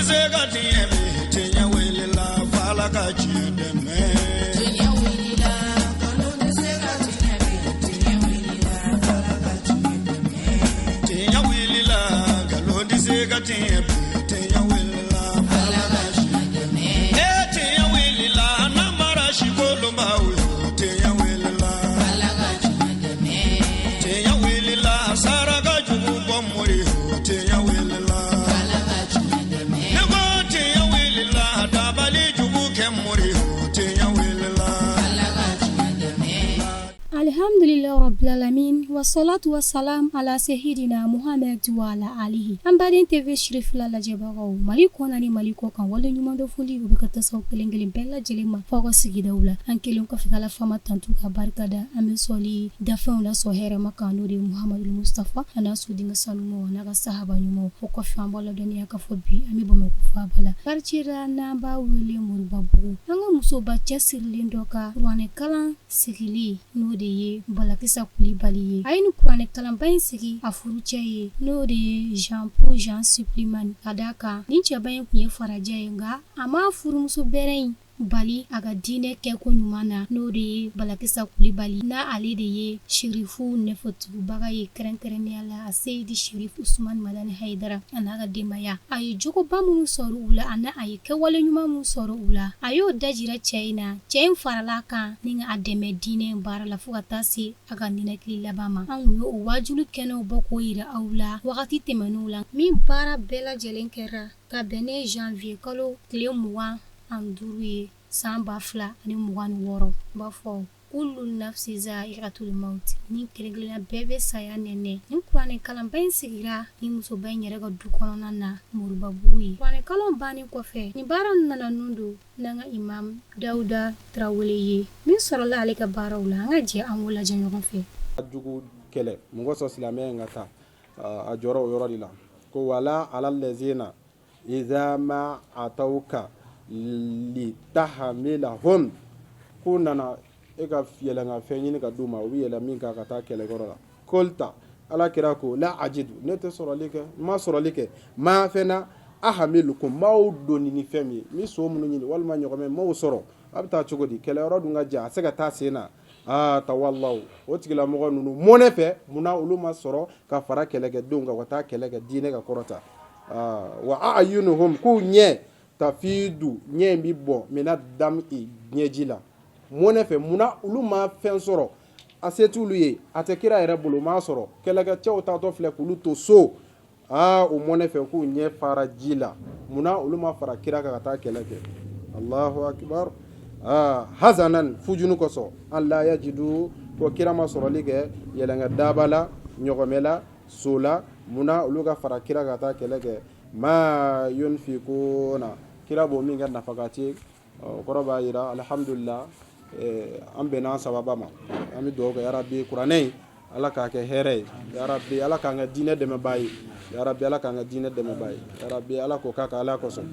se ka tiɲɛ bi, tiɲɛ wulila f'Ala ka tiɲɛ dɛmɛ. Tiɲɛ wulila, nkalon tɛ se ka tiɲɛ bi, tiɲɛ wulila f'Ala ka tiɲɛ dɛmɛ. Tiɲɛ wulila, nkalon tɛ se ka tiɲɛ bi, tiɲɛ wulila f'Ala ka tiɲɛ dɛmɛ. E tiɲɛ wulila, namara sikolonbaw yo, tiɲɛ wulila f'Ala ka tiɲɛ dɛmɛ. Tiɲɛ wulila, saraka jugu bɔ mori yo, tiɲɛ wulila f'Ala ka tiɲɛ dɛmɛ. Ne ko tiɲɛ wulila, dabali jugu kɛ mori yo, tiɲɛ wulila f'Ala ka tiɲɛ dɛmɛ. Alhamdulillahi rabbil alamin wasalatu wasalam ala sehidina Muhammad wa ala alihi. An baden TV Sirifila lajɛbagaw Mali kɔnɔ ni Mali kɔ kan, wale ɲuman dɔ foli o bɛ ka taa s'aw kelen kelen bɛɛ lajɛlen ma f'aw ka sigidaw la. An kelen kɔfɛ k'Ala fama tantu ka barika da, an bɛ sɔli dafɛnw la sɔn hɛrɛma kan, n'o de ye Muhamadu Mustafa a n'a sodenkɛ sanumaw a n'a ka sahaba ɲumanw. O kɔfɛ, an b'a ladɔnniya k'a fɔ bi an bɛ Bamakɔ faaba la, quartier la n'an b'a wele Moribabugu, an ka musoba cɛsirilen dɔ ka kuranɛ kalan sigili, n'o de ye Balakisa Kulibali ye. A ye nin kuranɛ kalanba in sigi a furucɛ ye, n'o de ye Jean Paul Jean Supplimani. Ka d'a kan nin cɛba in tun ye farajɛ ye, nka a ma furumuso bɛrɛ in bali a ka diinɛ kɛko ɲuman na, n'o de ye Balakisa Kulibali, n'a ale de ye Sirifu nɛfɛtugubaga ye, kɛrɛnkɛrɛnnenya la a Seyidi Sirifu Usumani Madani Hayidara a n'a ka denbaya. A ye jogoba minnu sɔrɔ u la ani a ye kɛwale ɲuman minnu sɔrɔ u la, a y'o dajira cɛ in na. Cɛ in farala a kan ni a dɛmɛ diinɛ baara la fo ka taa se a ka ninakili laban ma. An ye o wajulu kɛnɛw bɔ k'o yira aw la wagati tɛmɛnenw la, min baara bɛɛ lajɛlen kɛra ka bɛn ne janvier kalo tile 25 ye san 2026. N b'a fɔ kullu nafsi zaikatul maut, ni kelen kelenna bɛɛ bɛ saya nɛnɛ. Ni kuranɛ kalanba in sigira ni musoba in yɛrɛ ka du kɔnɔna na Moribabugu ye. Kuranɛ kalan bannen kɔfɛ, nin baara nana nun don n'an ka imam Dawuda Tarawele ye, min sɔrɔla ale ka baaraw la. An ka jɛ an k'o lajɛ ɲɔgɔn fɛ. Jugu kɛlɛ mun kosɔn silamɛya in ka taa a jɔra o yɔrɔ de la ko wala ala lɛzina iza ma atawka litahamilahum, k'u nana e ka yɛlɛn ka fɛn ɲini ka d'u ma, u bɛ yɛlɛn min kan ka taa kɛlɛkɔrɔ la. Kolta, Ala kira ko la ajidu, ne tɛ sɔrɔli kɛ, n ma sɔrɔli kɛ ma fɛn na ahamilukum, n b'aw doni ni fɛn min ye, n bɛ so minnu ɲini walima ɲɔgɔmɛ, n m'o sɔrɔ. A bɛ taa cogo di? Kɛlɛyɔrɔ dun ka jan, a se ka taa sen na. Aa, tawallaw, o tigilamɔgɔ ninnu mɔnɛ fɛ, munna olu ma sɔrɔ ka fara kɛlɛkɛdenw kan ka taa kɛlɛ kɛ diinɛ ka kɔrɔta? Wa ayunuhum, k'u ɲɛ tafidu, ɲɛ in bɛ bɔ mina dami, ɲɛji la, mɔnɛ fɛ. Munna olu ma fɛn sɔrɔ? A se t'olu ye, a tɛ kira yɛrɛ bolo, m'a sɔrɔ. Kɛlɛkɛcɛw taatɔ filɛ k'olu to so. Aa, o mɔnɛ fɛ k'u ɲɛ fara ji la. Munna olu ma fara kira kan ka taa kɛlɛ kɛ? Allahu akbar. Aa, hazanan, fujunu kosɔn, an la yajidu, ko kira ma sɔrɔli kɛ yɛlɛnkɛ daba la, ɲɔgɔmɛ la, so la. Munna olu ka fara kira ka taa kɛlɛ kɛ? Ma yunfikuna, kira b'o min kɛ nafakati. O kɔrɔ b'a jira, alihamdulila, an bɛnna an sababa ma. An bɛ dugawu kɛ, yarabi, kuranɛ in, Ala k'a kɛ hɛrɛ ye. Yarabi, Ala k'an kɛ diinɛ dɛmɛbaa ye. Yarabi, Ala k'an kɛ diinɛ dɛmɛbaa ye. Yarabi, Ala k'o k'a kan Ala kosɔn.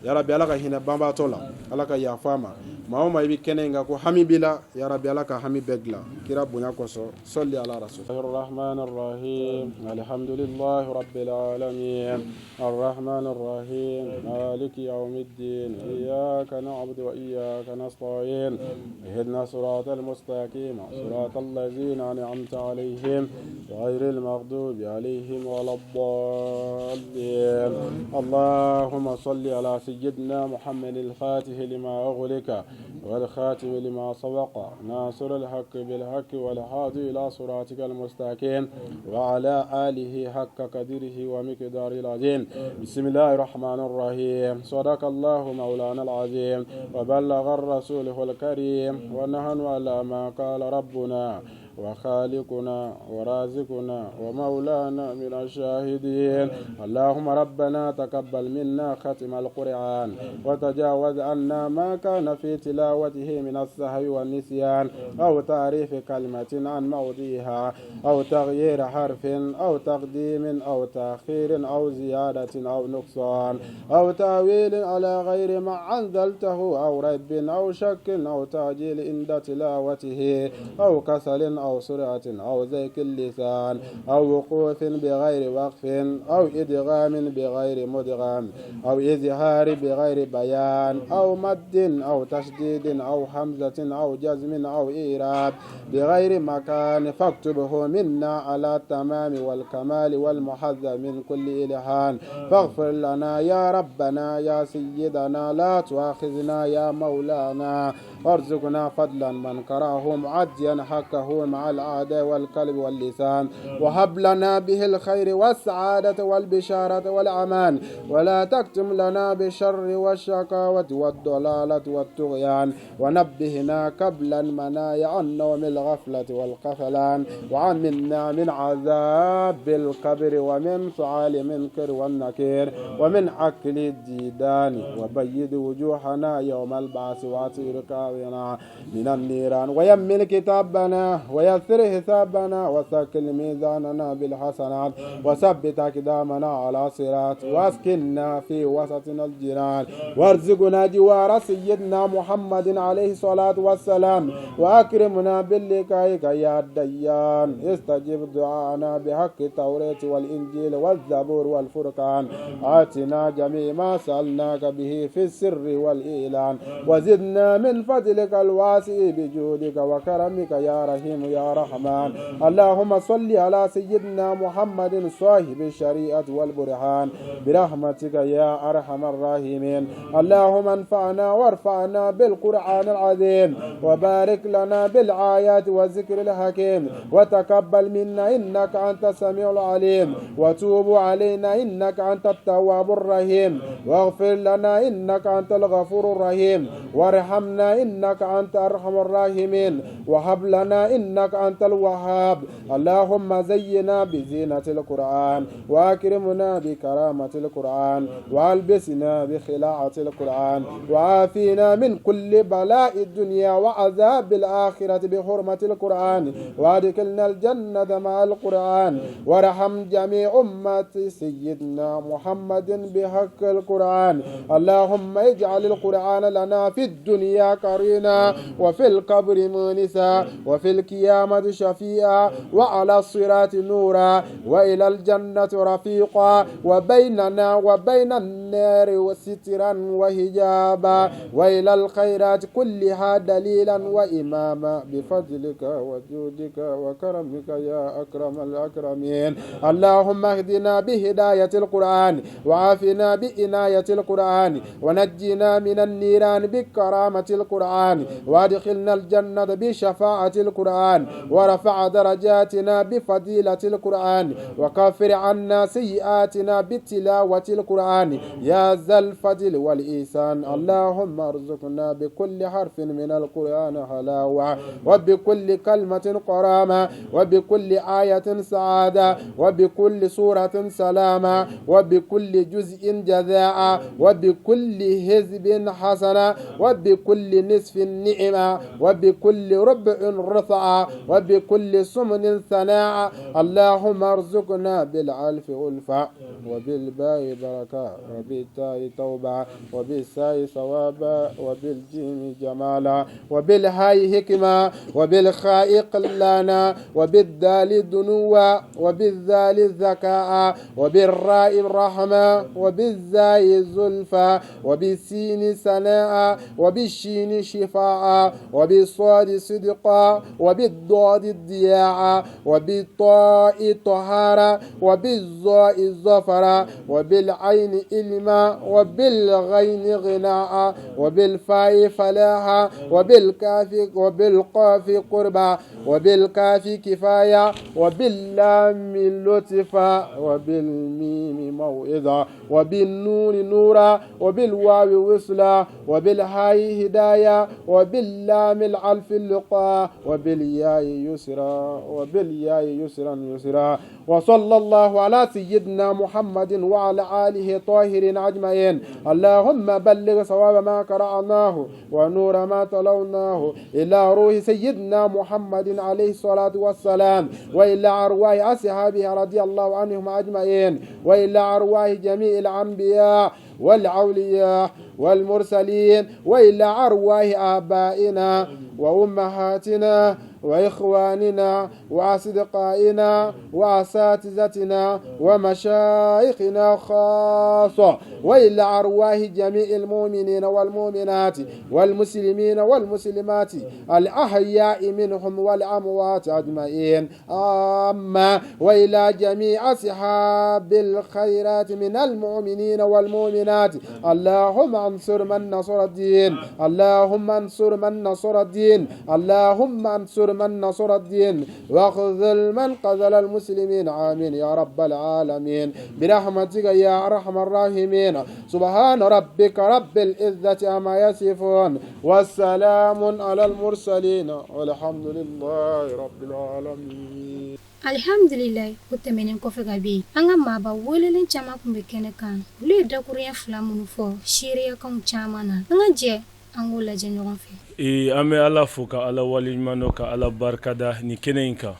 Yarabi, Ala ka hinɛ banbaatɔ la, Ala ka yafa a ma. Maa o maa i bɛ kɛnɛ in kan ko hami b'i la, yarabi, Ala ka hami bɛɛ dilan kira bonya kosɔn. Sɔli ala rasul. Rahman rahim, alhamdulillahi rabbil alamin, arrahman arrahim, maliki yawmiddin, iyyaka na'budu wa iyyaka nasta'in, ihdina siratal mustaqim, siratal ladzina an'amta alayhim, ghayril maghdubi alayhim waladdallin. Allahumma salli ala sayyidina Muhammadil fatih lima ughliqa wal khatim lima sabaqa nasiril haqqi bil haqqi wal hadi ila siratikal mustaqim wa ala alihi haqqa qadrihi wa miqdaril azim. Bismillahir rahmanir rahim. Sadaqallahu mawlana al azim wa ballagha ar-rasulul karim wa nahnu ala ma qala rabbuna wa khaliquna wa razikuna wa maulana min ash-shahidin. Allahumma rabbana taqabbal minna khatim al-Qur'an wa tajawaz anna ma kana fi tilawatihi min as-sahwi wa nisyan aw ta'rif kalimatin an mawdiha aw taghyir harfin aw taqdimin aw ta'khirin aw ziyadatin aw nuqsan aw ta'wilin ala ghayri ma anzaltahu aw raybin aw shakkin aw ta'jil inda tilawatihi aw kasalin أو سرعة أو زيك اللسان أو وقوف بغير وقف أو إدغام بغير مدغم أو إظهار بغير بيان أو مد أو تشديد أو همزة أو جزم أو إيراب بغير مكان، فاكتبه منا على التمام والكمال والمحذ من كل إلهان. فاغفر لنا يا ربنا يا سيدنا، لا تؤاخذنا يا مولانا، وارزقنا فضلا من كرهه معديا حقه مع الأعداء والقلب واللسان، وهب لنا به الخير والسعادة والبشارة والأمان، ولا تكتم لنا بالشر والشقاوة والضلالة والطغيان، ونبهنا قبل المنايا عن نوم الغفلة والقفلان، وعمنا من عذاب القبر ومن سؤال منكر والنكير ومن أكل الديدان، وبيض وجوهنا يوم البعث وأطهر ركابنا من النيران، ويمن كتابنا ويسر حسابنا وثقل ميزاننا بالحسنات، وثبت أقدامنا على صراط، واسكننا في وسطنا الجنان، وارزقنا جوار سيدنا محمد عليه الصلاة والسلام، وأكرمنا بلقائك يا ديان. استجب دعاءنا بحق التوراة والإنجيل والزبور والفرقان، آتنا جميع ما سألناك به في السر والإعلان، وزدنا من فضلك الواسع بجودك وكرمك يا رحيم يا رحمن. اللهم صل على سيدنا محمد صاحب الشريعة والبرهان برحمتك يا أرحم الراحمين. اللهم انفعنا وارفعنا بالقرآن العظيم، وبارك لنا بالآيات والذكر الحكيم، وتقبل منا إنك أنت السميع العليم، وتوب علينا إنك أنت التواب الرحيم، واغفر لنا إنك أنت الغفور الرحيم، وارحمنا إنك أنت أرحم الراحمين، وهب لنا إنك أنت الوهاب. اللهم زينا بزينة القرآن، وأكرمنا بكرامة القرآن، وألبسنا بخلاعة القرآن، وعافينا من كل بلاء الدنيا وعذاب الآخرة بحرمة القرآن، وادخلنا الجنة مع القرآن، وارحم جميع أمة سيدنا محمد بحق القرآن. اللهم اجعل القرآن لنا في الدنيا قرينا، وفي القبر مونسا، وفي القيامة شفيعا، وعلى الصراط نورا، وإلى الجنة رفيقا، وبيننا وبين النار وسترا وحجابا، وإلى الخيرات كلها دليلا وإماما، بفضلك وجودك وكرمك يا أكرم الأكرمين. اللهم اهدنا بهداية القرآن، وعافنا بإناية القرآن، ونجنا من النيران بكرامة القرآن، وادخلنا الجنة بشفاعة القرآن، ورفع درجاتنا بفضيلة القرآن، وكفر عنا سيئاتنا بتلاوة القرآن يا ذا الفضل والإحسان. اللهم ارزقنا بكل حرف من القرآن حلاوة، وبكل كلمة قرامة، وبكل آية سعادة، وبكل سورة سلامة، وبكل جزء جزاء، وبكل حزب حسنة، وبكل نصف نعمة، وبكل ربع رفعة، وبكل سمن ثناء. اللهم ارزقنا بالألف ألفة، وبالباء بركة، وبالتاء توبة، وبالساء ثوابا، وبالجيم جمالا، وبالهاء حكمة، وبالخاء قلانا، وبالدال دنوا، وبالذال الذكاء، وبالراء الرحمة، وبالزاي الزلفى، وبالسين سناء، وبالشين شفاء، وبالصاد صدقا، وبالضاد الضياء، وبالطاء طهارة، وبالظاء الظفر، وبالعين علما، وبالغين غناء، وبالفاء فلاحا، وبالكاف وبالقاف قربا، وبالكاف كفاية، وباللام لطفا، وبالميم موعظة، وبالنون نورا، وبالواو وصلا، وبالهاء هداية، وباللام العلف اللقاء، وبالياء يسرا، وبالياء يسرا يسرا. وصلى الله على سيدنا محمد وعلى آله طاهرين أجمعين. اللهم بلغ صواب ما قرأناه ونور ما تلوناه إلى روح سيدنا محمد عليه الصلاة والسلام، وإلى أرواح أصحابه رضي الله عنهم أجمعين، وإلى أرواح جميع الأنبياء والأولياء والمرسلين، وإلى أرواح آبائنا وأمهاتنا وإخواننا وأصدقائنا وأساتذتنا ومشايخنا خاصة، وإلى أرواح جميع المؤمنين والمؤمنات والمسلمين والمسلمات الأحياء منهم والأموات أجمعين عامة، وإلى جميع أصحاب الخيرات من المؤمنين والمؤمنات. اللهم انصر من نصر الدين، اللهم انصر من نصر الدين، اللهم انصر من نصر الدين، واخذل من خذل المسلمين، آمين يا رب العالمين، برحمتك يا أرحم الراحمين. سبحان ربك رب العزة عما يصفون، والسلام على المرسلين، والحمد لله رب العالمين. Alihamdulilayi, o tɛmɛnen kɔfɛ ka bɔ yen, an ka maaba welelen caman tun bɛ kɛnɛ kan. Olu ye dakurunya fila minnu fɔ seereyakanw caman na, an ka jɛ an k'o lajɛ ɲɔgɔn fɛ. Ee, an bɛ Ala fo ka Ala waleɲuman dɔn, ka Ala barikada nin kɛnɛ in kan,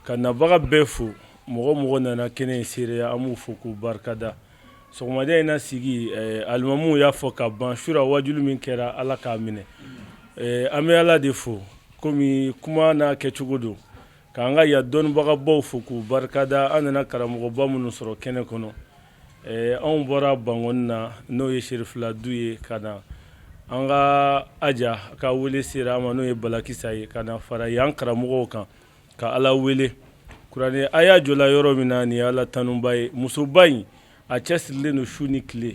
ka nabaga bɛɛ fo. Mɔgɔ mɔgɔ nana kɛnɛ in seereya, an b'u fo k'u barikada. Sɔgɔmada in na sigi, alimamuw y'a fɔ ka ban. Sura wajulu min kɛra, Ala k'a minɛ. An bɛ Ala de fo komi kuma n'a kɛcogo don, k'an ka yan dɔnnibagabaw fo k'u barikada. An nana karamɔgɔba minnu sɔrɔ kɛnɛ kɔnɔ, anw bɔra Bankɔni na, n'o ye Serifila du ye, ka na an ka aja ka wele sera an ma, n'o ye Balakisa ye, ka na fara yan karamɔgɔw kan ka Ala wele. Kuranɛ aya jɔla yɔrɔ min na, nin ye Ala tanuba ye. Musoba in a cɛsirilen don su ni tile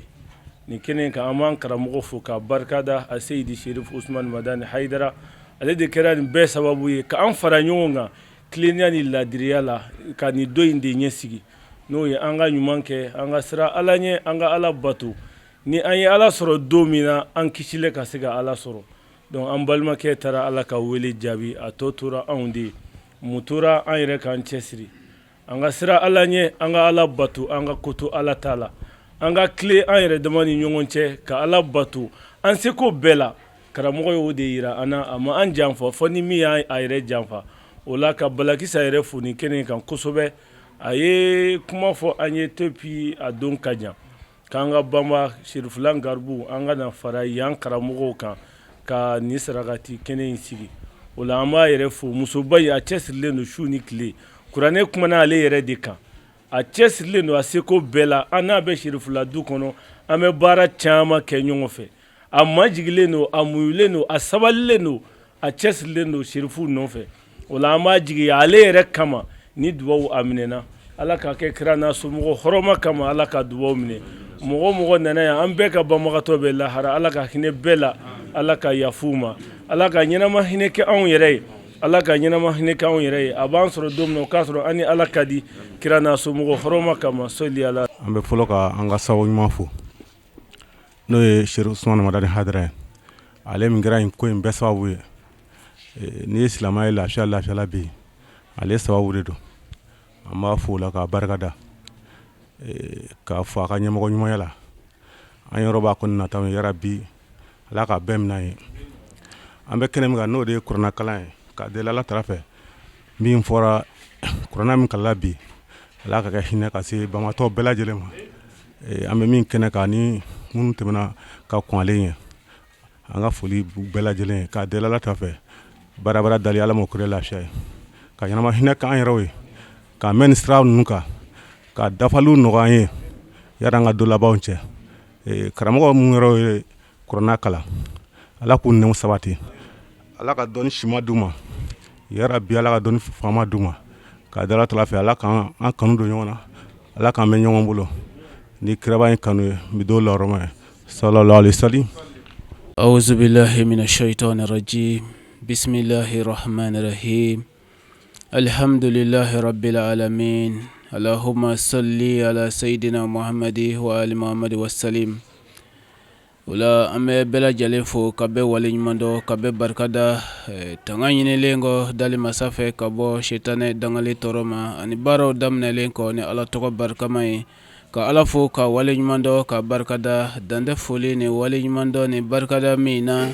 nin kɛnɛ kan. An b'an karamɔgɔ fo k'a barikada, a Seyidi Serif Usumani Madani Hayidara. Ale de kɛra nin bɛɛ sababu ye k'an fara ɲɔgɔn kan tilennenya ni ladiriya la, ka nin don in de ɲɛsigi, n'o ye an ka ɲuman kɛ, an ka siran Ala ɲɛ, an ka Ala bato. Ni an ye Ala sɔrɔ don min na, an kisilen ka se ka Ala sɔrɔ. Donc an balimakɛ taara Ala ka wele jaabi, a tɔ tora anw de ye. Mun tora an yɛrɛ k'an cɛsiri, an ka siran Ala ɲɛ, an ka Ala bato, an ka ko to Ala ta la, an ka tilen an yɛrɛ dama ni ɲɔgɔn cɛ, ka Ala bato an seko bɛɛ la. Karamɔgɔ y'o de yira an na, a ma an janfa fɔ ni min y'a yɛrɛ janfa. O la ka Balakisa yɛrɛ fo nin kɛnɛ kan kosɛbɛ. A ye kuma fɔ an ye depuis a don ka jan, k'an ka banba Serifula Garibu, an ka na fara yan karamɔgɔw kan ka nin sarakati kɛnɛ in sigi. O la an b'a yɛrɛ fo. Musoba in a cɛsirilen don su ni tile. Kuranɛ kumana ale yɛrɛ de kan, a cɛsirilen don a seko bɛɛ la. An n'a bɛ Serifula du kɔnɔ, an bɛ baara caman kɛ ɲɔgɔn fɛ. A majigilen don, a muɲulen don, a sabalilen don, a cɛsirilen don Serifu nɔfɛ. O la an b'a jigi ale yɛrɛ kama ni dugawu a minɛna, Ala k'a kɛ kira n'a somɔgɔ hɔrɔma kama, Ala ka dugawu minɛ. Mɔgɔ mɔgɔ nana yan, an bɛɛ ka banbagatɔ bɛ lahara, Ala ka hinɛ bɛɛ la, Ala ka yafa ma, Ala ka ɲɛnama hinɛ kɛ anw yɛrɛ ye, Ala ka ɲɛnama hinɛ kɛ anw yɛrɛ ye. A b'an sɔrɔ don min na, o k'a sɔrɔ an ni Ala ka di, kira n'a somɔgɔ hɔrɔma kama, sɔli ala. An bɛ fɔlɔ ka an ka sababu ɲuman fo, n'o ye Serifu Usumani Madani Hayidara ye, ale min kɛra nin ko in bɛɛ sababu ye. N'i ye silamɛ ye lafiya lafiya la bi, ale sababu de don. An b'a fo la k'a barikada, k'a fo a ka ɲɛmɔgɔ ɲumanya la. An yɔrɔ b'a kɔni nata yarabi, Ala k'a bɛɛ minɛ ye. An bɛ kɛnɛ min kan, n'o de ye kuranɛ kalan ye, k'a deli Ala tala fɛ, min fɔra kuranɛ min kalanna bi, Ala ka kɛ hinɛ ka se banbaatɔ bɛɛ lajɛlen ma. An bɛ min kɛnɛ kan ni minnu tɛmɛna ka kɔn ale ɲɛ, an ka foli bɛɛ lajɛlen, k'a deli Ala ta fɛ, baarabara dali Ala m'o kɛ lafiya ye, ka ɲɛnama hinɛ k'an yɛrɛw ye, k'a mɛn nin sira ninnu kan, ka dafaliw nɔgɔya an ye yani an ka don labanw cɛ. Karamɔgɔ minnu yɛrɛ ye kuranɛ kalan, Ala k'u nɛw sabati, Ala ka dɔnni sima d'u ma yarabi, Ala ka dɔnni faama d'u ma, k'a deli Ala tala fɛ, Ala k'an kanu don ɲɔgɔn na, Ala k'an bɛ ɲɔgɔn bolo ni kiraba in kanu ye, bi don lɔrɔma ye, sallallahu alaihi wasallam. Awuzu bilahi mina shayitani rajim bisimilahi rahmani rahim alihamdulilahi rabbil alamin alahuma sali ala sayidina muhamadi wa ali muhamadi wasalim. O la an bɛ bɛɛ lajɛlen fo ka bɛɛ waleɲuman dɔn, ka bɛɛ barikada, tanga ɲinilen kɔ dali masa fɛ ka bɔ sitanɛ dangali tɔɔrɔ ma ani baaraw daminɛlen kɔ ni Ala tɔgɔ barikama ye, ka Ala fo ka waleɲuman dɔn ka barikada, dan tɛ foli ni waleɲuman dɔn ni barikada min na.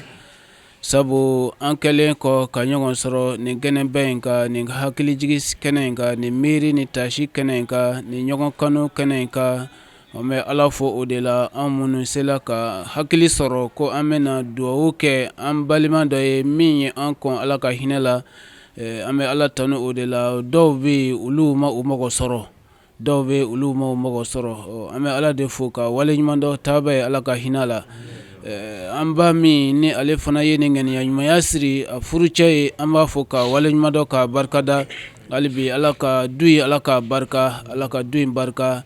Sabu an kɛlen kɔ ka ɲɔgɔn sɔrɔ nin kɛnɛba in kan, nin hakilijigin kɛnɛ in kan, nin miiri ni taasi kɛnɛ in kan, nin ɲɔgɔn kanu kɛnɛ in kan, an bɛ Ala fo o de la. An minnu sela ka hakili sɔrɔ ko an bɛna dugawu kɛ an balima dɔ ye min ye an kɔn Ala ka hinɛ la. An bɛ Ala tanu o de la dɔw bɛ yen olu ma u mago sɔrɔ dɔw bɛ olu ma u mago sɔrɔ an bɛ Ala de fo ka waleɲuman dɔn taaba ye Ala ka hinɛ la an ba min ni ale fana ye nin ŋaniya ɲumanya siri a furucɛ ye an b'a fo ka waleɲuman dɔn ka barikada hali bi Ala ka du ye Ala ka barika Ala ka du in barika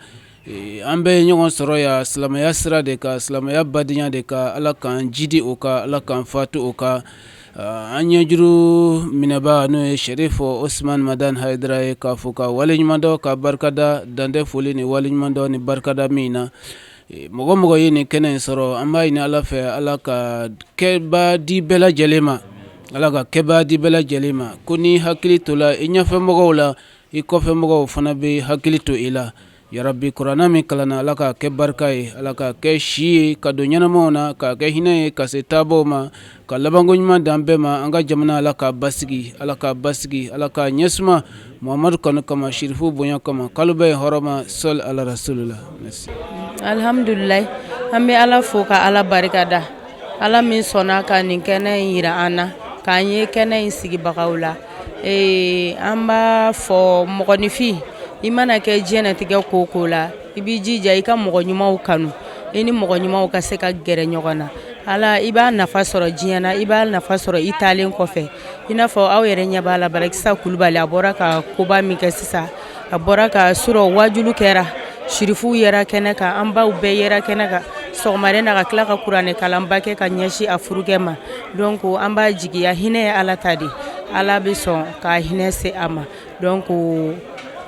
an bɛ ɲɔgɔn sɔrɔ yan silamɛya sira de kan silamɛya badenya de kan Ala k'an jidi o kan Ala k'an fatu o kan an ɲɛjuru minɛba n'o ye Sɛrifu Usumani Madani Hayidara ye k'a fo ka waleɲuman dɔn ka barikada dan tɛ foli ni waleɲuman dɔn ni barikada min na mɔgɔ mɔgɔ ye nin kɛnɛ in sɔrɔ an b'a ɲini Ala fɛ Ala ka kɛba di bɛɛ lajɛlen ma Ala ka kɛba di bɛɛ lajɛlen ma ko n'i hakili tola i ɲɛfɛ mɔgɔw la i kɔfɛ mɔgɔw fana bɛ hakili to i la Yarabi kuranɛ min kalanna Ala k'a kɛ barika ye Ala k'a kɛ si ye ka don ɲɛnamaw na k'a kɛ hinɛ ye ka se taabaw ma ka labanko ɲuman d'an bɛɛ ma an ka jamana Ala k'a basigi Ala k'a basigi Ala k'a ɲɛsuma Muhamadu kanu kama sirifu bonya kama kaloba in hɔrɔma sɔli ala rasulila merci. Alihamdulilayi an bɛ Ala fo ka Ala barika da Ala min sɔnna ka nin kɛnɛ in jira an na k'an ye kɛnɛ in sigibagaw la ee an b'a fɔ mɔgɔninfin i mana kɛ diɲɛnatigɛ ko ko la i b'i jija i ka mɔgɔ ɲumanw kanu i ni mɔgɔ ɲumanw ka se ka gɛrɛ ɲɔgɔn na ala i b'a nafa sɔrɔ diɲɛ na i b'a nafa sɔrɔ i taalen kɔfɛ i n'a fɔ aw yɛrɛ ɲɛ b'a la Balakisa Kulubali a bɔra ka koba min kɛ sisan a bɔra ka surɔ wajulu kɛra sirifuw yera kɛnɛ kan an baw bɛɛ yera kɛnɛ kan sɔgɔmada na ka tila ka kuranɛ kalanba kɛ ka ɲɛsin a furukɛ ma donc an b'a jigiya hinɛ ye Ala ta de Ala bɛ sɔn ka hinɛ se a ma donc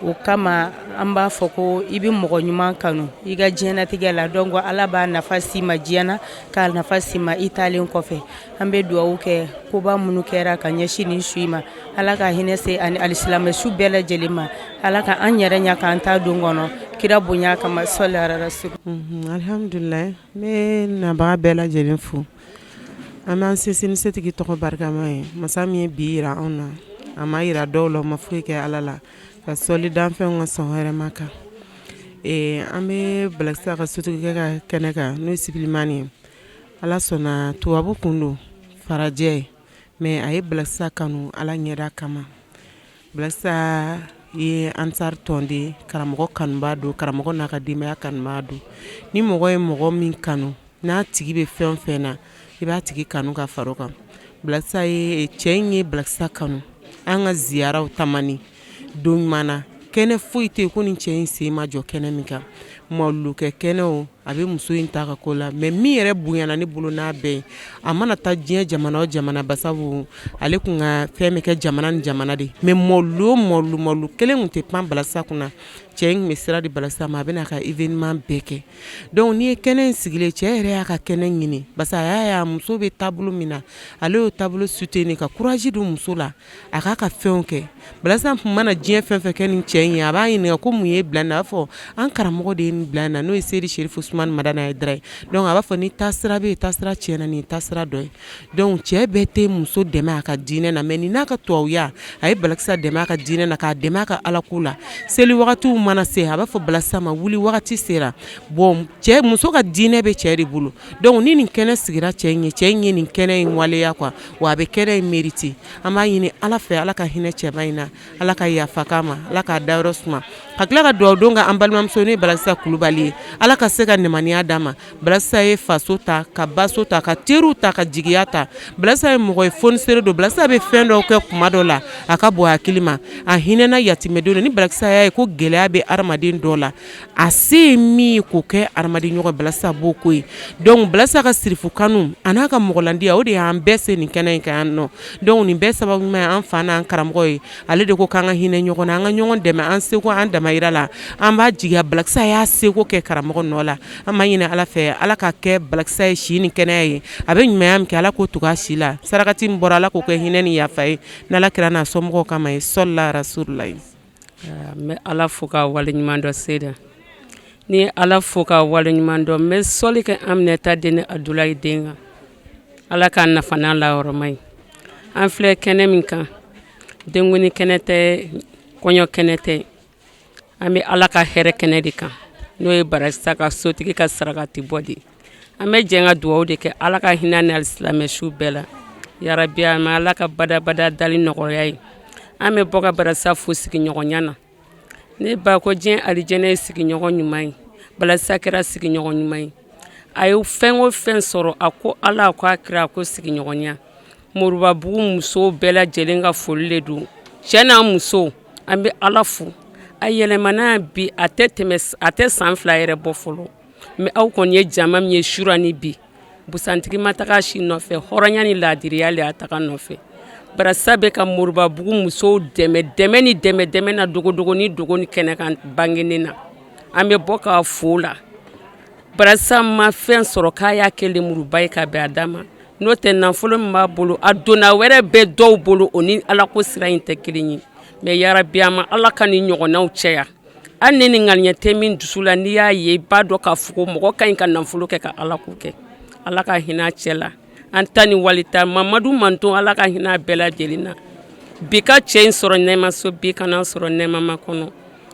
o kama an b'a fɔ ko i bɛ mɔgɔ ɲuman kanu i ka diɲɛnatigɛ la donc Ala b'a nafa s'i ma diɲɛ na k'a nafa s'i ma i taalen kɔfɛ an bɛ dugawu kɛ koba minnu kɛra ka ɲɛsin nin su in ma Ala ka hinɛ se ani alisilamɛ su bɛɛ lajɛlen ma Ala ka an yɛrɛ ɲɛ k'an ta don kɔnɔ kira bonya kama sɔli ala rasul alihamdulilayi n bɛ nabaga bɛɛ lajɛlen fo an b'an sinsin ni setigi tɔgɔ barikama ye masa min ye bi jira anw na a ma jira dɔw la ma foyi kɛ Ala la ka sɔli danfɛnw ka sɔn hɛrɛma kan an bɛ Balakisa ka sotigikɛ ka kɛnɛ kan n'o ye Sibilimani ye Ala sɔnna tubabu kun don farajɛ mais a ye Balakisa kanu Ala ɲɛda kama Balakisa ye ansari tɔnden karamɔgɔ kanubaa don karamɔgɔ n'a ka denbaya kanubaa don ni mɔgɔ ye mɔgɔ min kanu n'a tigi bɛ fɛn fɛn na i b'a tigi kanu ka fara o kan Balakisa ye cɛ in ye Balakisa kanu an ka ziyaraw tamani don ɲuman na kɛnɛ foyi tɛ yen ko ni cɛ in sen ma jɔ kɛnɛ min kan mawulukɛ kɛnɛ a bɛ muso in ta ka ko la mais min yɛrɛ bonyana ne bolo n'a bɛɛ ye a mana taa diɲɛ jamana o jamana basabu ale tun ka fɛn bɛ kɛ jamana ni jamana de mais mawulu o mawulu mawulu kelen tun tɛ pan Balakisa kunna cɛ in tun bɛ sira di Balakisa ma a bɛna a ka événement bɛɛ kɛ donc n'i ye kɛnɛ in sigilen cɛ yɛrɛ y'a ka kɛnɛ ɲini parce que a y'a ye a muso bɛ taabolo min na ale y'o taabolo soutenir ka courage don muso la a k'a ka fɛnw kɛ Balakisa tun mana diɲɛ fɛn fɛn kɛ ni cɛ in ye a b'a ɲininka ko mun y'e bila nin na a b'a fɔ an karamɔgɔ de ye nin bila na n'o ye Seyidi Serifu Usumani Madani Hayidara ye donc a b'a fɔ ni taasira bɛ yen taasira tiɲɛna nin ye taasira dɔ ye donc cɛ bɛɛ tɛ muso dɛmɛ a ka diinɛ na mais nin n'a ka tubabuya a ye Balakisa dɛmɛ a ka diinɛ na k'a dɛmɛ a ka alako la seli wagatiw mana se a b'a fɔ Balakisa ma wuli wagati sera bon cɛ muso ka diinɛ bɛ cɛ de bolo donc ni nin kɛnɛ sigira cɛ in ye cɛ in ye nin kɛnɛ in waleya quoi wa a bɛ kɛnɛ in mérite an b'a ɲini Ala fɛ Ala ka hinɛ cɛba in na Ala ka yafa k'a ma Ala k'a dayɔrɔ suma ka tila ka dugawu don ka an balimamuso n'o ye Balakisa Kulubali ye Ala ka se ka limaniya d'a ma Balakisa ye faso ta ka baso ta ka teriw ta ka jigiya ta Balakisa ye mɔgɔ ye fonisere don Balakisa bɛ fɛn dɔw kɛ kuma dɔ la a ka bon hakili ma a hinɛna yatimɛdenw na ni Balakisa y'a ye ko gɛlɛya bɛ hadamaden dɔ la a se ye min ye k'o kɛ hadamaden ɲɔgɔn Balakisa b'o ko ye donc Balakisa ka sirifu kanu a n'a ka mɔgɔlandiya o de y'an bɛɛ se nin kɛnɛ in kan yan nɔ donc nin bɛɛ sababu ɲuman ye an fa n'an karamɔgɔ ye ale de ko k'an ka hinɛ ɲɔgɔn na an ka ɲɔgɔn dɛmɛ an seko an damayira la an b'a jigiya Balakisa y'a seko kɛ karamɔgɔ nɔ la an b'a ɲini Ala fɛ Ala ka kɛ Balakisa ye si ni kɛnɛya ye a bɛ ɲumanya min kɛ Ala k'o tugu a si la sarakati min bɔra Ala k'o kɛ hinɛ ni yafa ye n'Ala kira n'a somɔgɔw kama ye sɔli rasululayi N bɛ Ala fo ka waleɲuman dɔn Seyida ni ye Ala fo ka waleɲuman dɔn n bɛ sɔli kɛ Aminata den ni Abudulayi den kan Ala k'an nafa n'a lahɔrɔma ye an filɛ kɛnɛ min kan denkundi kɛnɛ tɛ kɔɲɔ kɛnɛ tɛ an bɛ Ala ka hɛrɛ kɛnɛ de kan n'o ye Balakisa ka sotigi ka sarakati bɔ de ye an bɛ jɛ ka dugawu de kɛ Ala ka hinɛ ni alisilamɛ su bɛɛ la yarabi an ma Ala ka badabada dali nɔgɔya ye. An bɛ bɔ ka Balakisa fo sigiɲɔgɔnya na. Ne ba ko diɲɛ alijɛnɛ ye sigiɲɔgɔn ɲuman ye. Balakisa kɛra sigiɲɔgɔn ɲuman ye. A ye fɛn o fɛn sɔrɔ, a ko Ala, a ko a kira, a ko sigiɲɔgɔnya. Moribabugu musow bɛɛ lajɛlen ka foli de don. Cɛ n'a muso, an bɛ Ala fo. A yɛlɛmana bi, a tɛ tɛmɛ, a tɛ san 2 yɛrɛ bɔ fɔlɔ. Mais aw kɔni ye jama min ye sura ni bi, busantigi ma taga si nɔfɛ, hɔrɔnya ni laadiriya le y'a taga nɔfɛ. Barasa bɛ ka Moribabugu musow dɛmɛ, dɛmɛ ni dɛmɛ, dɛmɛ na dogodogo ni dogo ni kɛnɛ kan bangenen na. An bɛ bɔ k'a fo la. Barasa ma fɛn sɔrɔ k'a y'a kɛ lemuruba ye ka bɛn a da ma. N'o tɛ nafolo min b'a bolo, a donna wɛrɛ bɛ dɔw bolo, o ni Ala ko sira in tɛ kelen ye. Mais yarabi a ma, Ala ka nin ɲɔgɔnnaw caya. Hali ni nin ŋaniya tɛ min dusu la, n'i y'a ye i b'a dɔn k'a fɔ ko mɔgɔ ka ɲi ka nafolo kɛ ka Ala ko kɛ. Ala ka hinɛ a cɛ la. An ta ni walita Mamadu manton, Ala ka hinɛ a bɛɛ lajɛlen na. Bi ka cɛ in sɔrɔ nɛɛmaso, bi kana sɔrɔ nɛɛmama kɔnɔ.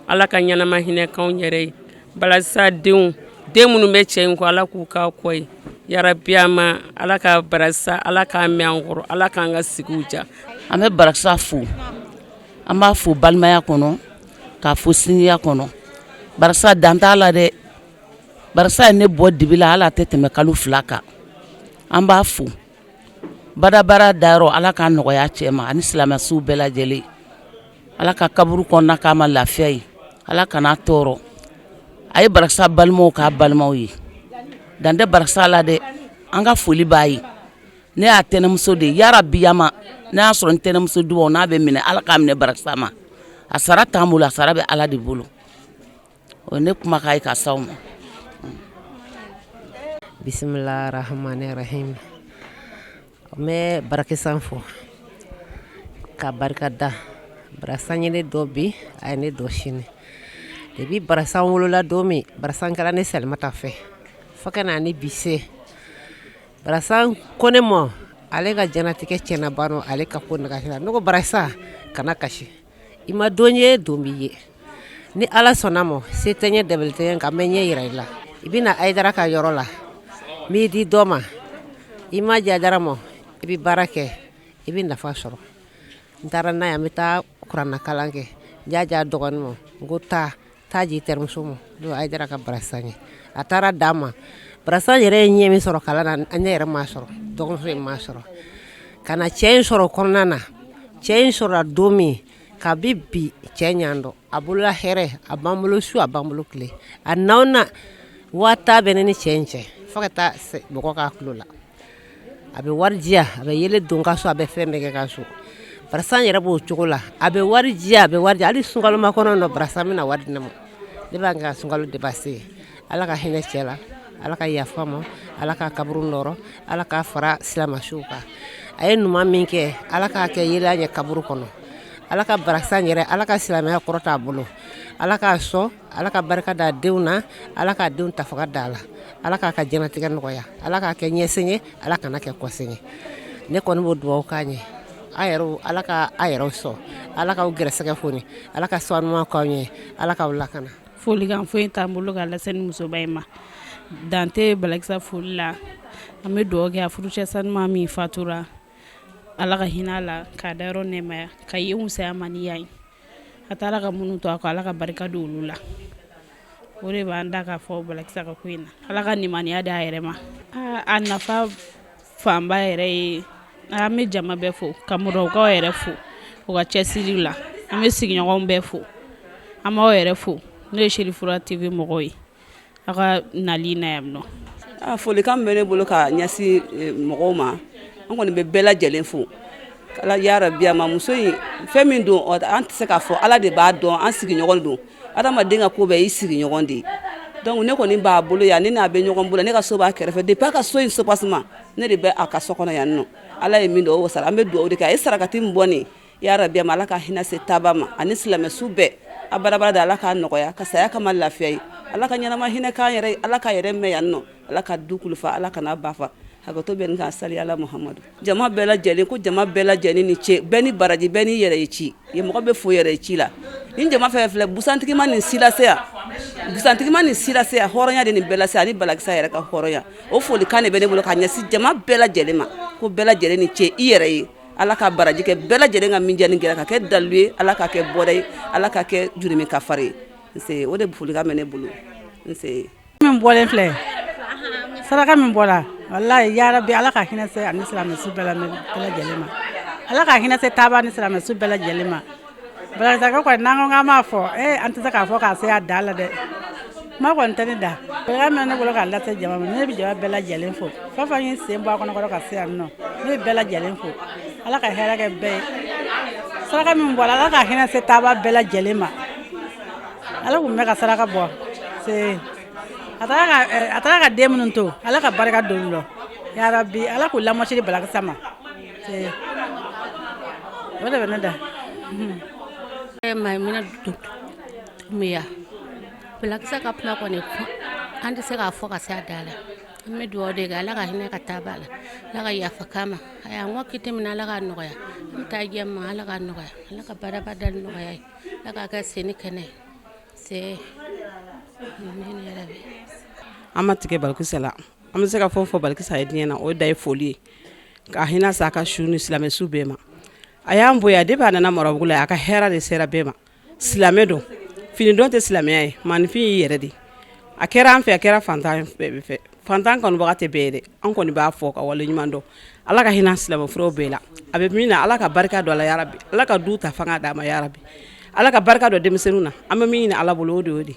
Ala ka ɲɛnama hinɛ k'anw yɛrɛ ye. Balakisa denw, den minnu bɛ cɛ in kɔ, Ala k'u k'a kɔ ye. Yarabi a ma, Ala ka Balakisa, Ala k'a mɛn an kɔrɔ, Ala k'an ka sigiw diya. An bɛ Balakisa fo, an b'a fo balimaya kɔnɔ, k'a fo sinjiya kɔnɔ. Balakisa dan t'a la dɛ. Balakisa ye ne bɔ dibi la, hali a tɛ tɛmɛ kalo 2 kan. An b'a fo badabada dayɔrɔ, Ala k'a nɔgɔya cɛ ma ani silamɛsiw bɛɛ lajɛlen. Ala ka kaburu kɔnɔna k'a ma lafiya ye, Ala kana tɔɔrɔ. A ye Balakisa balimaw k'a balimaw ye. Dan tɛ Balakisa la dɛ. An ka foli b'a ye. Ne y'a tɛnɛmuso de ye. Yarabiyama, n'a y'a sɔrɔ n tɛnɛmuso dugawu n'a bɛ minɛ, Ala k'a minɛ Balakisa ma. A sara t'an bolo, a sara bɛ Ala de bolo. O ne kumakan ye ka s'aw ma. Bisimila rahmani rahim. N bɛ Barakisa fo ka barika da. Barasa ye ne dɔn bi, a ye ne dɔn sini. Depuis Barasa wolola don min, Barasa kɛra ne Salimata fɛ fo ka na ni bi se. Barasa ko ne ma ale ka diɲɛnatigɛ tiɲɛna ban, ale ka ko nagasi. Ne ko Barasa, kana kasi, i ma don ye, don b'i ye. Ni Ala sɔnna ma, se tɛ n ye, dabali tɛ n ye, nka n bɛ ɲɛ yira i la. I bɛna Hayidara ka yɔrɔ la, n b'i di dɔ ma. I ma di Hayidara ma, i bɛ baara kɛ, i bɛ nafa sɔrɔ. N taara n'a ye, an bɛ taa kuranɛkalan kɛ. N y'a di a dɔgɔnin ma, n ko taa taa di terimuso ma, n'o ye Hayidara ka Barasa ye. A taara d'a ma. Barasa yɛrɛ ye ɲɛ min sɔrɔ kalan na, ne yɛrɛ m'a sɔrɔ, dɔgɔmuso in m'a sɔrɔ. Ka na cɛ in sɔrɔ kɔnɔna na, cɛ in sɔrɔla don min, kabi bi cɛ ɲan dɔn. A bolola hɛrɛ, a b'an bolo su, a b'an bolo tile. A n'aw na 50 000 bɛ ne ni cɛ in cɛ, fo ka taa mɔgɔ k'a tulo la. A bɛ wari di yan, a bɛ yelen don ka so, a bɛ fɛn bɛɛ kɛ ka so. Barasa yɛrɛ b'o cogo la, a bɛ wari di yan, a bɛ wari di yan. Hali sunkalo makɔnɔ nɔ, Barasa bɛna wari di ne ma. Ne b'a kɛ ka sunkalo dépenser. Ala ka hinɛ cɛ la, Ala ka yafa ma, Ala ka kaburu nɔrɔ, Ala k'a fara silamɛsiw kan. A ye ɲuman min kɛ, Ala k'a kɛ yelen ɲɛ kaburu kɔnɔ. Ala ka Barasa yɛrɛ, Ala ka silamɛya kɔrɔta a bolo. Ala k'a sɔn, Ala ka barika da denw na, Ala k'a denw ta fanga da la. Ala k'a ka diɲɛnatigɛ nɔgɔya, Ala k'a kɛ ɲɛsen ye, Ala kana kɛ kɔsen ye. Ne kɔni b'o dugawu k'a ɲɛ. A yɛrɛw, Ala ka a yɛrɛw sɔn, Ala k'aw gɛrɛsɛgɛ foni, Ala ka sɔn ɲuman k'aw ɲɛ, Ala k'aw lakana. Folikan foyi t'an bolo ka lase ni musoba in ma. Dan tɛ Balakisa foli la. An bɛ dugawu kɛ a furucɛ sanuma min fatura, Ala ka hinɛ a la, k'a dayɔrɔ nɛɛmaya, ka yen fisaya ma ni yan ye. A taara ka minnu to a kɔ, Ala ka barika don olu la. O de b'an da k'a fɔ Balakisa ka ko in na. Ala ka limaniya d'a yɛrɛ ma. A nafa fanba yɛrɛ ye, an bɛ jama bɛɛ fo, ka Moribabugukaw yɛrɛ fo u ka cɛsiri la. An bɛ sigiɲɔgɔnw bɛɛ fo, an b'aw yɛrɛ fo, n'o ye Serifura TV mɔgɔw ye, aw ka nali na yan nɔ. Folikan min bɛ ne bolo ka ɲɛsin mɔgɔw ma, an kɔni bɛ bɛɛ lajɛlen fo. Ala yarabi a ma, muso in fɛn min don, an tɛ se k'a fɔ, Ala de b'a dɔn. An sigiɲɔgɔn don, adamaden ka ko bɛɛ y'i sigiɲɔgɔn de ye. Donc ne kɔni b'a bolo yan, ne n'a bɛ ɲɔgɔn bolo, ne ka so b'a kɛrɛfɛ. Depuis a ka so in soubassement, ne de bɛ a ka so kɔnɔ yan nɔ. Ala ye min dɔn, o sara. An bɛ dugawu de kɛ a ye. Sarakati min bɔ nin, yarabi a ma, Ala ka hinɛ se taaba ma ani silamɛsu bɛɛ. A barabara da, Ala k'a nɔgɔya ka saya kama lafiya ye. Ala ka ɲɛnama hinɛ k'an yɛrɛ ye. Ala ka yɛrɛ mɛn yan nɔ. Ala ka du kulufa, Ala kana ba fa. Hakɛto bɛ nin kan. Sali ala Muhamadu. Jama bɛɛ lajɛlen ko jama bɛɛ lajɛlen ni ce, bɛɛ ni baraji, bɛɛ ni yɛrɛ ye ci ye. Mɔgɔ bɛ fo yɛrɛ ye ci la. Ni jama fɛn filɛ, busantigi ma nin si lase yan, busantigi ma nin si lase yan. Hɔrɔnya de nin bɛɛ lase, ani Balakisa yɛrɛ ka hɔrɔnya. O folikan de bɛ ne bolo ka ɲɛsin jama bɛɛ lajɛlen ma, ko bɛɛ lajɛlen ni ce i yɛrɛ ye. Ala ka baraji kɛ bɛɛ lajɛlen ka min jɛ gɛlɛya ka kɛ dalu ye, Ala ka kɛ bɔda ye, Ala ka kɛ jurumi kafari ye. Nse, o de folikan bɛ ne bolo. Nse. Min bɔlen filɛ, saraka min bɔra, walayi yarabi, Ala ka hinɛ se ani silamɛ su bɛɛ lajɛlen ma. Ala ka hinɛ se taaba ni silamɛ su bɛɛ lajɛlen ma. Balakisɛ kɔni, n'an ko k'an b'a fɔ, ee, an tɛ se k'a fɔ k'a se a dan la dɛ. Kuma kɔni tɛ ne da. Folikan min bɛ ne bolo k'a lase jama ma, ne bɛ jama bɛɛ lajɛlen fo. Fɛn fɛn y'i sen bɔ a kɔnɔkɔrɔ ka se yan nɔ, ne bɛ bɛɛ lajɛlen fo. Ala ka hɛrɛ kɛ bɛɛ ye. Saraka min bɔra, Ala ka hinɛ se taaba bɛɛ lajɛlen ma. Ala kun bɛ ka saraka bɔ se a taara ka den minnu to, Ala ka barika don olu la yarabi. Ala k'u lamɔsili Balakisa ma se, o de bɛ ne da. Maimuna Dumbuya. Balakisa ka kuma kɔni, an tɛ se k'a fɔ ka se a da la. An bɛ dugawu de kɛ, Ala ka hinɛ ka taa ba la, Ala ka yafa k'a ma. A y'an ka kiti min, Ala k'a nɔgɔya. An bɛ taa jɛ ma, Ala k'a nɔgɔya. Ala ka baraba da nɔgɔya ye, Ala k'a kɛ sen kɛnɛ se. An ma tigɛ Balikisa la. An bɛ se ka fɛn fɔ Balikisa ye diɲɛ na, o da ye foli ye, ka hinɛ sa a ka su ni silamɛ su bɛɛ ma. A y'an bonya depuis a nana Marabugu la. A ka hɛrɛ de sera bɛɛ ma. Silamɛ don, fini dɔn tɛ silamɛya ye, maaninfin y'i yɛrɛ de. A kɛra an fɛ, a kɛra fantan fɛ. Fantan kanubaga tɛ bɛɛ ye dɛ. An kɔni b'a fɔ ka wale ɲuman dɔn. Ala ka hinɛ silamɛ furaw bɛɛ la. A bɛ min na, Ala ka barika don a la yarabi. Ala ka du ta fanga d'a ma yarabi. Ala ka barika don denmisɛnninw na. An bɛ min ɲini Ala bolo, o de y'o de.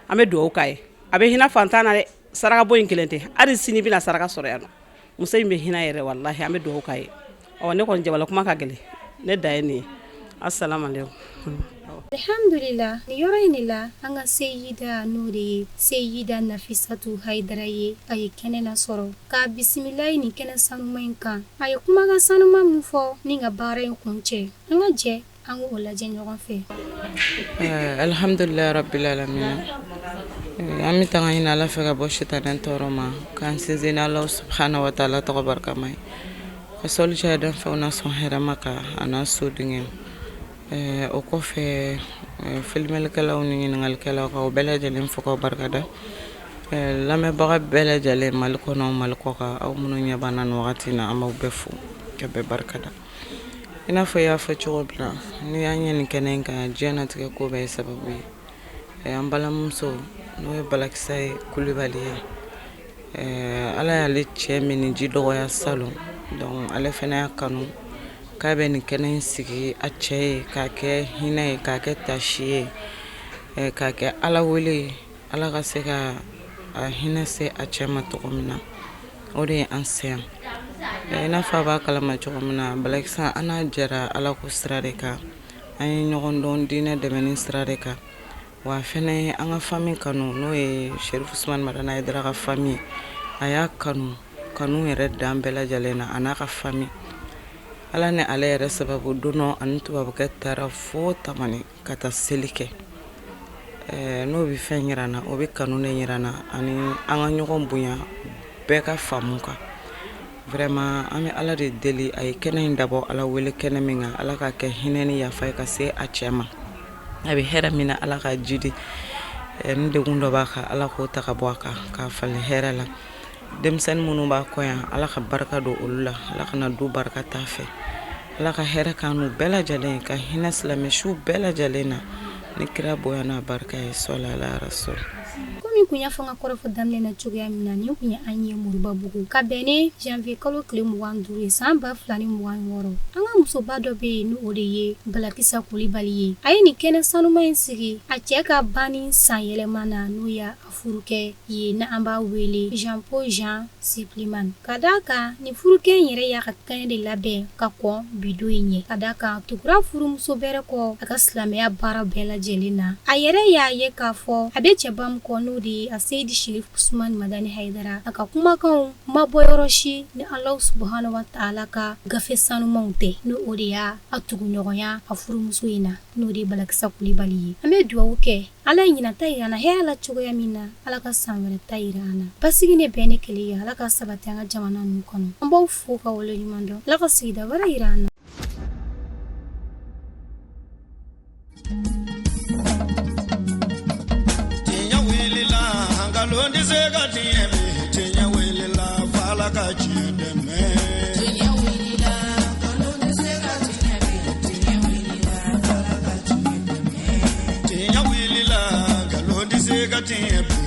An bɛ dugawu k'a ye. A bɛ hinɛ fantan na dɛ. Saraka bɔ in kelen tɛ, hali sini bɛna saraka sɔrɔ yan nɔ. Muso in bɛ hinɛ yɛrɛ, walahi. An bɛ dugawu k'a ye. Ɔ, ne kɔni jabala kuma ka gɛlɛn, ne da ye nin ye. Assalamu alaikum. Alhamdulillah, nin yɔrɔ in de la, an ka seyida, n'o de ye Seyida Nafisatu Hayidara ye, a ye kɛnɛ lasɔrɔ k'a bisimila nin kɛnɛ sanuma in kan. A ye kumakan sanuma min fɔ ni ka baara in kun cɛ, an ka jɛ an k'o lajɛ ɲɔgɔn fɛ. Alhamdulilayi rabbil alamin. An bɛ tanga ɲini Ala fɛ ka bɔ sitanɛ tɔɔrɔ ma, k'an sinsin Ala subhanahu wa taala tɔgɔ barikama ye, ka sɔli caya danfɛnw na sɔn hɛrɛma kan a n'a sodenkɛ. O kɔfɛ, filɛlikɛlaw ni ɲininkalikɛlaw, k'aw bɛɛ lajɛlen fo k'aw barikada. Lamɛnbaga bɛɛ lajɛlen, Mali kɔnɔ, Mali kɔ kan, aw minnu ɲɛ b'an na nin wagati na, an b'aw bɛɛ fo ka bɛɛ barikada. I n'a fɔ i y'a fɔ cogo min na, n'i y'an ye nin kɛnɛ in kan, diɲɛnatigɛ ko bɛɛ ye sababu ye. An balimamuso, n'o ye Balakisa ye Kulibali ye, Ala y'ale cɛ min ji dɔgɔya salon, donc ale fana y'a kanu k'a bɛ nin kɛnɛ in sigi a cɛ ye, k'a kɛ hinɛ ye, k'a kɛ tasi ye, k'a kɛ Ala wele ye, Ala ka se ka a hinɛ se a cɛ ma cogo min na. O de ye an se yan. I n'a fɔ a b'a kalama cogo min na, Balakisa, an n'a jɛra Ala ko sira de kan, an ye ɲɔgɔn dɔn diinɛ dɛmɛni sira de kan. Wa a fana ye an ka famille kanu, n'o ye Sherif Usman Madani Hayidara ka famille. A y'a kanu kanu yɛrɛ dan bɛɛ lajɛlen na, a n'a ka famille. Ala ni ale yɛrɛ sababu, don dɔ ani tubabukɛ taara fo Tamani ka taa seli kɛ. N'o bɛ fɛn yira n na, o bɛ kanu de yira n na, ani an ka ɲɔgɔn bonya bɛɛ ka faamu kan. Vraiment, an bɛ Ala de deli, a ye kɛnɛ in dabɔ Ala wele kɛnɛ min kan, Ala ka kɛ hinɛ ni yafa ye ka se a cɛ ma. A bɛ hɛrɛ min na, Ala ka jidi. Ni degun dɔ b'a kan, Ala k'o ta ka bɔ a kan k'a falen hɛrɛ la. Denmisɛnnin minnu b'a kɔ yan, Ala ka barika don olu la. Ala kana du barika t'a fɛ. Ala ka hɛrɛ k'an n'u bɛɛ lajɛlen, ka hinɛ silamɛ su bɛɛ lajɛlen na ni kira bonya n'a barika ye, sɔli ala rasul. Komi kun y'a fɔ n ka kɔrɔfɔ daminɛ na cogoya min na, nin kun ye an ye Moribabugu ka bɛn ni janvier kalo tile 25 ye san 2026. An ka musoba dɔ bɛ yen, ni o de ye Balakisa Kulibali ye. A ye nin kɛnɛ sanuma in sigi a cɛ ka banni san yɛlɛma na, n'o y'a furukɛ ye, ni an b'a wele Jean Paul Jean Supplément. Ka d'a kan, nin furukɛ in yɛrɛ y'a ka kɛnɛ de labɛn ka kɔn bi don in ɲɛ, ka d'a kan tugura furumuso bɛrɛ kɔ a ka silamɛya baara bɛɛ lajɛlen na. A yɛrɛ y'a ye k'a fɔ a bɛ cɛba min kɔ, n'o de ye a Seyidi Sherif Usman Madani Hayidara, a ka kumakanw ma bɔ yɔrɔ si ni Alahu subahana wa taala ka gafe sanumanw tɛ, n'o o de y'a tuguɲɔgɔnya a furumuso in na, n'o de ye Balakisa Kulibali ye. An bɛ dugawu kɛ, Ala ye ɲinan ta yira an na hɛrɛ la cogoya min na, Ala ka san wɛrɛ ta yira an na. Basigi ni bɛn ni kelenya, Ala ka sabati an ka jamana ninnu kɔnɔ. An b'aw fo ka waleɲuman dɔn. Ala ka sigida wɛrɛ yira an na. Tiɲɛ wulila, nkalon tɛ se ka tiɲɛ bi. Tiɲɛ wulila, f'Ala ka tiɲɛ dɛmɛ. Tiɲɛ wulila, nkalon tɛ se se ka tiɲɛ.